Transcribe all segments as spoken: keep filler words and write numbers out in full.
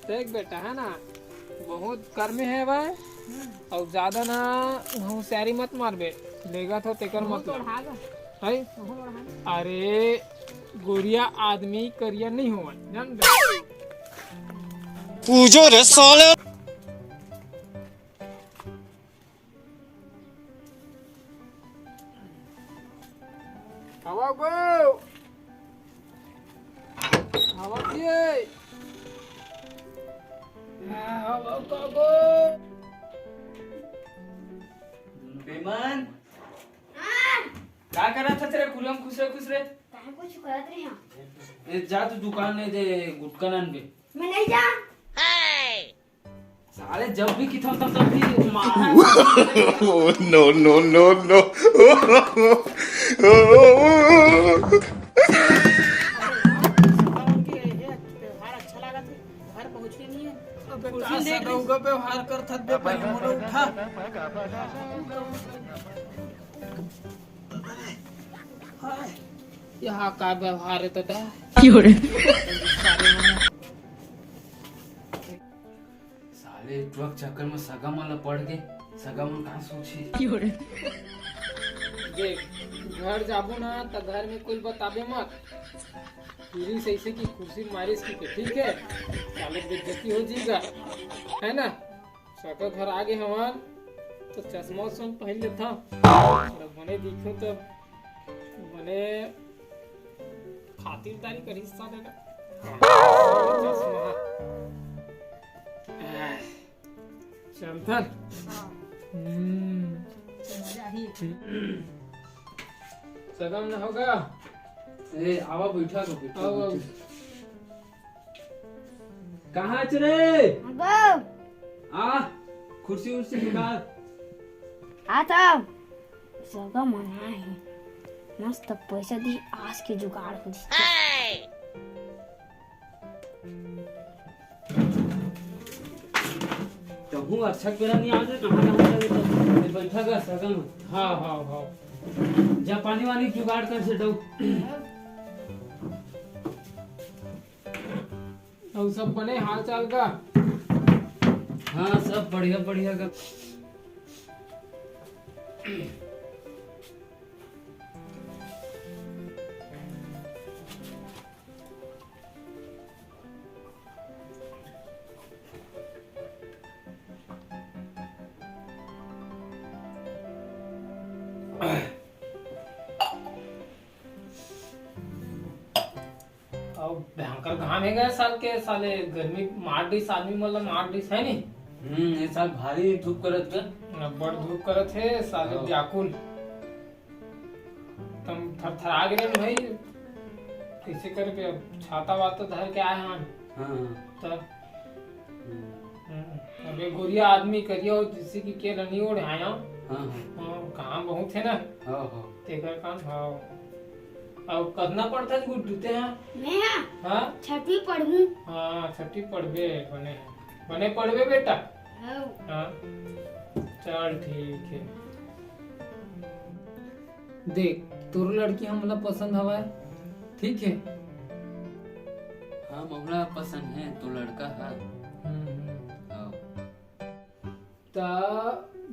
देख बेटा, है ना, बहुत गर्मी हे भाई, अउ ज्यादा ना होशियारी मत मारबे, लेगत हो तेकर मतलब। ओढ़ा गा। है? ओढ़ा गा। अरे, गोरिया आदमी करिया नहीं होवय, जान दे। पूजो रे साले। हवा गो। हवा दिए। हवा का गो। बेमन। हाँ। का करत हस रे, कुरिया म खुसरे खुसरे? काहे कुछ करत रही हम? ए, जा तू दुकान ले दे, गुटखा लान बे। मैं नहीं जा। साले जब भी किथम तब, तब भी मारा। Oh, no, no, no, no। त्योहार अच्छा लागत हे, घर पहुँच के नहीं है। अबे कुर्सी का ले सदा उगा व्यवहार करत हस बे, पहले मोला उठा। हाय, यहाँ का व्यवहार है दादा? क्यों रे? साले ट्रक चक्कर में सगा मन ला पड़ गे, सगा मन का सोचही? क्यों रे? देख, घर जाबो ना त घर में कोई बताबे मत। पूरी सही से कि कुर्सी मारिस की के, ठीक है? साले बेइज्जती हो जीगा, है ना? सगा घर आ गे हवन, तो चश्मा उश्मा पहन लेथव। थोड़ा बने दिखो तो बने खातिरदारी करिस साले का। चश्मा। चल धर। हम्म। सगम न होगा। ए, आवा बैठा तो, बैठा, आओ, आओ। बैठा। कहाँ च रे? अंकल। आ, कुर्सी उर्सी निकाल। आ तो। सगा मन आए हे। मस्त पैसा दी, आज के जुगाड़ हो जी। तहूँ अच्छा बेरा नहीं आ जाए, कहाँ कहाँ चले तो। ये बैठा गा सगा मन। हाँ, हाँ, हाँ। जा पानी वानी जुगाड़ कर से दो। अउ सब बने हाल चाल का? हाँ, सब बढ़िया, बढ़िया का। अउ भयंकर घाम हे गा साल के, साले गर्मी मार दिस, आदमी मन ला मार दिस, है नी? हम्म, ये साल भारी धूप करत हे। अब्बड़ धूप करत हे साले, हाँ। व्याकुल। तम थरथरा गे रेन भाई, कइसे करबे अब? छाता वाता धर के आए हन। हाँ, हाँ। त हम्म। हम्म, अब ये गोरिया आदमी करिया हो, जैसे कि के ल नहीं ओढ़ाया। हाँ, हाँ। हाँ, काम बहुत हे ना। हाँ, हाँ। तेकर काम, हाँ। अउ कतना पढ़थस गुड्डू तें हा? मैं हा? हाँ? छठवीं पढ़हूँ। हाँ, छठवीं पढ़बे, बने, बने पढ़बे बेटा। हाँ। हाँ। चल ठीक हे। देख, तोर लड़की हमला पसंद हवय, ठीक हे? हाँ, मोला पसंद हे तो लड़का हा। हम्म, हम्म। हाँ। त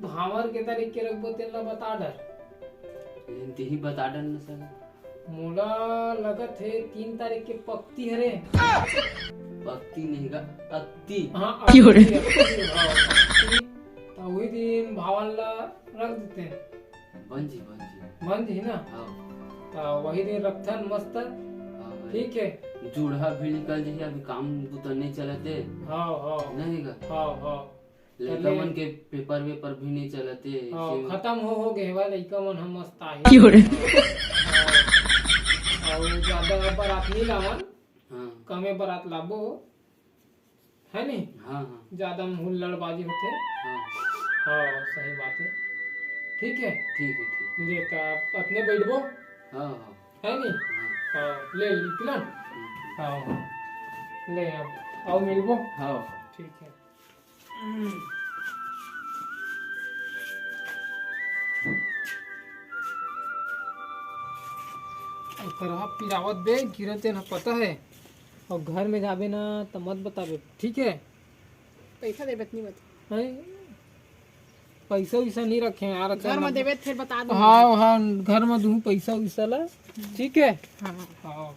भांवर के तारीख के रखबो, तेन ला बता डर। लेकिन तेही बता डर न सर। मोला लगत हे तीन तारीख के पक्ती हरे। पक्ती नहीं गा, अक्ती। हाँ, क्यों रे? अक्ती, अक्ती, हाँ, अक्ती। त वही दिन भांवर ला रख देते हैं। बन जी, बन जी। बन जी ना? हाँ। त वही दिन रखथन मस्त। हाँ भाई। ठीक है। जूड़हा भी निकल जाही, अभी काम बुता नहीं चलत हे। हाँ, हाँ। नहीं गा? हाँ, हाँ। लइका तले मन के पेपर वेपर भी नहीं चलत हे, हाँ, इसे खतम हो, हो गे हवय, लइका मन ह मस्त आहे। क्यों रे? हाँ। अउ ज्यादा बरात नहीं लावन, हाँ। कमे बरात लाबो। है नी? हाँ, हाँ। ज्यादा में हुल्लड़बाजी होथे। हाँ। हाँ, सही बात है। ठीक है? ठीक है, ठीक। ले, त अपने बैठबो? हाँ, हाँ। है नी? हाँ। हाँ, ले, निकलन? हम्म। हाँ, हाँ। ले, अब आओ मिलबो? हाँ। ठीक है। अउ करहा पिरावत बे, गिरत तेन ह पता है। और घर में जाबे ना, तो मत बताबे, ठीक है? पैसा देबे त नहीं बता। हैं? पैसा वैसा नहीं रखे हैं यार, घर में देबे त फिर बता दूँ। हाँ हाँ, घर में दूँ पैसा वैसा ला, ठीक है? हाँ। हाँ।